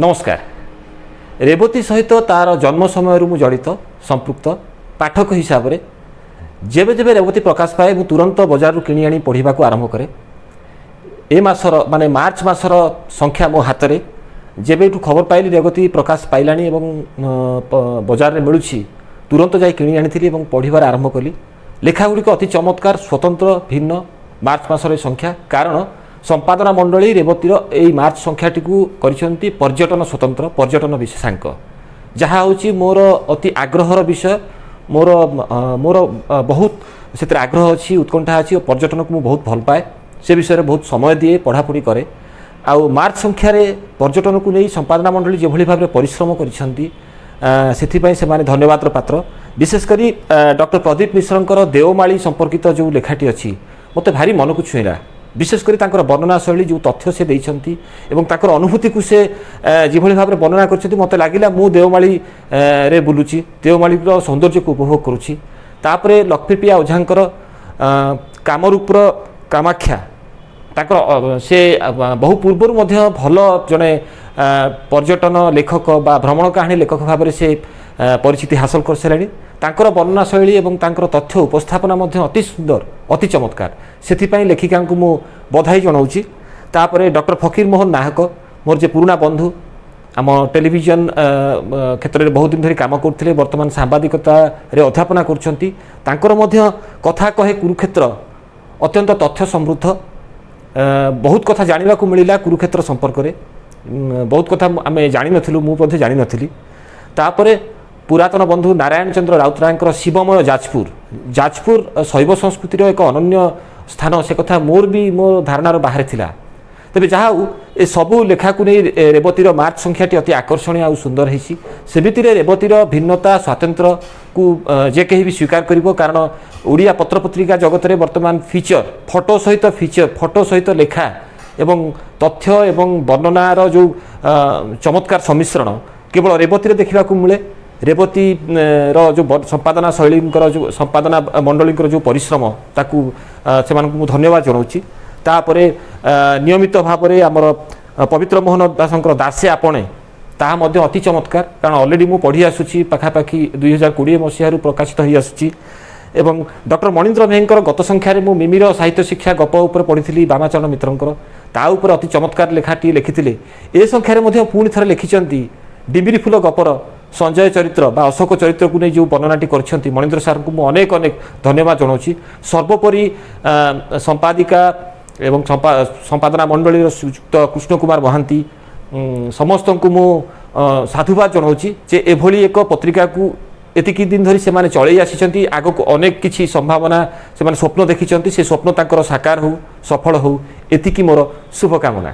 ନମସ୍କାର। ରେବତୀ ସହିତ ତାର ଜନ୍ମ ସମୟରୁ ମୁଁ ଜଡ଼ିତ, ସମ୍ପୃକ୍ତ ପାଠକ ହିସାବରେ। ଯେବେ ଯେବେ ରେବତୀ ପ୍ରକାଶ ପାଏ, ମୁଁ ତୁରନ୍ତ ବଜାରରୁ କିଣି ଆଣି ପଢ଼ିବାକୁ ଆରମ୍ଭ କରେ। ଏ ମାସର, ମାନେ ମାର୍ଚ୍ଚ ମାସର ସଂଖ୍ୟା ମୋ ହାତରେ। ଯେବେ ଏଠୁ ଖବର ପାଇଲି ରେବତୀ ପ୍ରକାଶ ପାଇଲାଣି ଏବଂ ବଜାରରେ ମିଳୁଛି, ତୁରନ୍ତ ଯାଇ କିଣି ଆଣିଥିଲି ଏବଂ ପଢ଼ିବାର ଆରମ୍ଭ କଲି। ଲେଖା ଗୁଡ଼ିକ ଅତି ଚମତ୍କାର, ସ୍ୱତନ୍ତ୍ର, ଭିନ୍ନ। ମାର୍ଚ୍ଚ ମାସର ଏ ସଂଖ୍ୟା, କାରଣ ସମ୍ପାଦନା ମଣ୍ଡଳୀ ରେବତୀର ଏଇ ମାର୍ଚ୍ଚ ସଂଖ୍ୟାଟିକୁ କରିଛନ୍ତି ପର୍ଯ୍ୟଟନ ସ୍ୱତନ୍ତ୍ର, ପର୍ଯ୍ୟଟନ ବିଶେଷାଙ୍କ, ଯାହା ହେଉଛି ମୋର ଅତି ଆଗ୍ରହର ବିଷୟ। ମୋର ବହୁତ ସେଥିରେ ଆଗ୍ରହ ଅଛି, ଉତ୍କଣ୍ଠା ଅଛି ଓ ପର୍ଯ୍ୟଟନକୁ ମୁଁ ବହୁତ ଭଲ ପାଏ। ସେ ବିଷୟରେ ବହୁତ ସମୟ ଦିଏ, ପଢ଼ାପଢ଼ି କରେ। ଆଉ ମାର୍ଚ୍ଚ ସଂଖ୍ୟାରେ ପର୍ଯ୍ୟଟନକୁ ନେଇ ସମ୍ପାଦନା ମଣ୍ଡଳୀ ଯେଭଳି ଭାବରେ ପରିଶ୍ରମ କରିଛନ୍ତି, ସେଥିପାଇଁ ସେମାନେ ଧନ୍ୟବାଦର ପାତ୍ର। ବିଶେଷ କରି ଡକ୍ଟର ପ୍ରଦୀପ ମିଶ୍ରଙ୍କର ଦେଓମାଳି ସମ୍ପର୍କିତ ଯେଉଁ ଲେଖାଟି ଅଛି, ମୋତେ ଭାରି ମନକୁ ଛୁଇଁଲା। ବିଶେଷ କରି ତାଙ୍କର ବର୍ଣ୍ଣନା ଶୈଳୀ, ଯେଉଁ ତଥ୍ୟ ସେ ଦେଇଛନ୍ତି ଏବଂ ତାଙ୍କର ଅନୁଭୂତିକୁ ସେ ଯେଭଳି ଭାବରେ ବର୍ଣ୍ଣନା କରିଛନ୍ତି, ମୋତେ ଲାଗିଲା ମୁଁ ଦେଓମାଳି ରେ ବୁଲୁଛି, ଦେଓମାଳିର ସୌନ୍ଦର୍ଯ୍ୟକୁ ଉପଭୋଗ କରୁଛି। ତାପରେ ଲକ୍ଷ୍ମୀପ୍ରିୟା ଓଝାଙ୍କର କାମରୂପର କାମାକ୍ଷା, ତାଙ୍କର ସେ ବହୁ ପୂର୍ବରୁ ମଧ୍ୟ ଭଲ ଜଣେ ପର୍ଯ୍ୟଟନ ଲେଖକ ବା ଭ୍ରମଣ କାହାଣୀ ଲେଖକ ଭାବରେ ସେ ପରିଚିତି ହାସଲ କରିସାରିଲେଣି। ତାଙ୍କର ବର୍ଣ୍ଣନା ଶୈଳୀ ଏବଂ ତାଙ୍କର ତଥ୍ୟ ଉପସ୍ଥାପନା ମଧ୍ୟ ଅତି ସୁନ୍ଦର, ଅତି ଚମତ୍କାର। ସେଥିପାଇଁ ଲେଖିକାଙ୍କୁ ମୁଁ ବଧାଇ ଜଣାଉଛି। ତାପରେ ଡକ୍ଟର ଫକୀର ମୋହନ ନାହକ, ମୋର ଯେ ପୁରୁଣା ବନ୍ଧୁ, ଆମ ଟେଲିଭିଜନ କ୍ଷେତ୍ରରେ ବହୁତ ଦିନ ଧରି କାମ କରୁଥିଲେ, ବର୍ତ୍ତମାନ ସାମ୍ବାଦିକତାରେ ଅଧ୍ୟାପନା କରୁଛନ୍ତି, ତାଙ୍କର ମଧ୍ୟ କଥା କହେ କୁରୁକ୍ଷେତ୍ର ଅତ୍ୟନ୍ତ ତଥ୍ୟ ସମୃଦ୍ଧ। ବହୁତ କଥା ଜାଣିବାକୁ ମିଳିଲା କୁରୁକ୍ଷେତ୍ର ସମ୍ପର୍କରେ। ବହୁତ କଥା ଆମେ ଜାଣିନଥିଲୁ, ମୁଁ ମଧ୍ୟ ଜାଣିନଥିଲି। ତାପରେ ପୁରାତନ ବନ୍ଧୁ ନାରାୟଣ ଚନ୍ଦ୍ର ରାଉତରାୟଙ୍କର ଶିବମୟ ଯାଜପୁର। ଯାଜପୁର ଶୈବ ସଂସ୍କୃତିର ଏକ ଅନନ୍ୟ ସ୍ଥାନ, ସେ କଥା ମୋର ବି ମୋ ଧାରଣାର ବାହାରେ ଥିଲା। ତେବେ ଯାହା ହଉ, ଏ ସବୁ ଲେଖାକୁ ନେଇ ରେବତୀର ମାର୍ଚ୍ଚ ସଂଖ୍ୟାଟି ଅତି ଆକର୍ଷଣୀୟ ଆଉ ସୁନ୍ଦର ହେଇଛି। ସେମିତିରେ ରେବତୀର ଭିନ୍ନତା, ସ୍ୱାତନ୍ତ୍ରକୁ ଯେ କେହି ବି ସ୍ୱୀକାର କରିବ, କାରଣ ଓଡ଼ିଆ ପତ୍ରପତ୍ରିକା ଜଗତରେ ବର୍ତ୍ତମାନ ଫିଚର ଫଟୋ ସହିତ, ଫିଚର ଫଟୋ ସହିତ ଲେଖା ଏବଂ ତଥ୍ୟ ଏବଂ ବର୍ଣ୍ଣନାର ଯେଉଁ ଚମତ୍କାର ସମ୍ମିଶ୍ରଣ କେବଳ ରେବତୀରେ ଦେଖିବାକୁ ମିଳେ। ରେବତୀ ର ଯେଉଁ ସମ୍ପାଦନା ଶୈଳୀଙ୍କର, ଯେଉଁ ସମ୍ପାଦନା ମଣ୍ଡଳୀଙ୍କର ଯେଉଁ ପରିଶ୍ରମ, ତାକୁ ସେମାନଙ୍କୁ ମୁଁ ଧନ୍ୟବାଦ ଜଣାଉଛି। ତାପରେ ନିୟମିତ ଭାବରେ ଆମର ପବିତ୍ର ମୋହନ ଦାସଙ୍କର ଦାସେ ଆପଣେ, ତାହା ମଧ୍ୟ ଅତି ଚମତ୍କାର, କାରଣ ଅଲରେଡ଼ି ମୁଁ ପଢ଼ି ଆସୁଛି, ପାଖାପାଖି 2020 ମସିହାରୁ ପ୍ରକାଶିତ ହୋଇ ଆସୁଛି। ଏବଂ ଡକ୍ଟର ମଣୀନ୍ଦ୍ର ମେହେରଙ୍କର ଗତ ସଂଖ୍ୟାରେ ମୁଁ ମିମିର ସାହିତ୍ୟ ଶିକ୍ଷା ଗପ ଉପରେ ପଢ଼ିଥିଲି, ବାମାଚରଣ ମିତ୍ରଙ୍କର, ତା ଉପରେ ଅତି ଚମତ୍କାର ଲେଖାଟିଏ ଲେଖିଥିଲେ। ଏ ସଂଖ୍ୟାରେ ମଧ୍ୟ ପୁଣି ଥରେ ଲେଖିଛନ୍ତି। ଡିମିରି ଫୁଲ ଗପର ସଞ୍ଜୟ ଚରିତ୍ର ବା ଅଶୋକ ଚରିତ୍ରକୁ ନେଇ ଯେଉଁ ବର୍ଣ୍ଣନାଟି କରିଛନ୍ତି, ମଣୀନ୍ଦ୍ର ସାର୍ଙ୍କୁ ମୁଁ ଅନେକ ଅନେକ ଧନ୍ୟବାଦ ଜଣାଉଛି। ସର୍ବୋପରି ସମ୍ପାଦିକା ଏବଂ ସମ୍ପାଦନା ମଣ୍ଡଳୀର ଶ୍ରୀଯୁକ୍ତ କୃଷ୍ଣ କୁମାର ମହାନ୍ତି, ସମସ୍ତଙ୍କୁ ମୁଁ ସାଧୁବାଦ ଜଣାଉଛି ଯେ ଏଭଳି ଏକ ପତ୍ରିକାକୁ ଏତିକି ଦିନ ଧରି ସେମାନେ ଚଳେଇ ଆସିଛନ୍ତି। ଆଗକୁ ଅନେକ କିଛି ସମ୍ଭାବନା ସେମାନେ ସ୍ୱପ୍ନ ଦେଖିଛନ୍ତି, ସେ ସ୍ୱପ୍ନ ତାଙ୍କର ସାକାର ହେଉ, ସଫଳ ହେଉ, ଏତିକି ମୋର ଶୁଭକାମନା।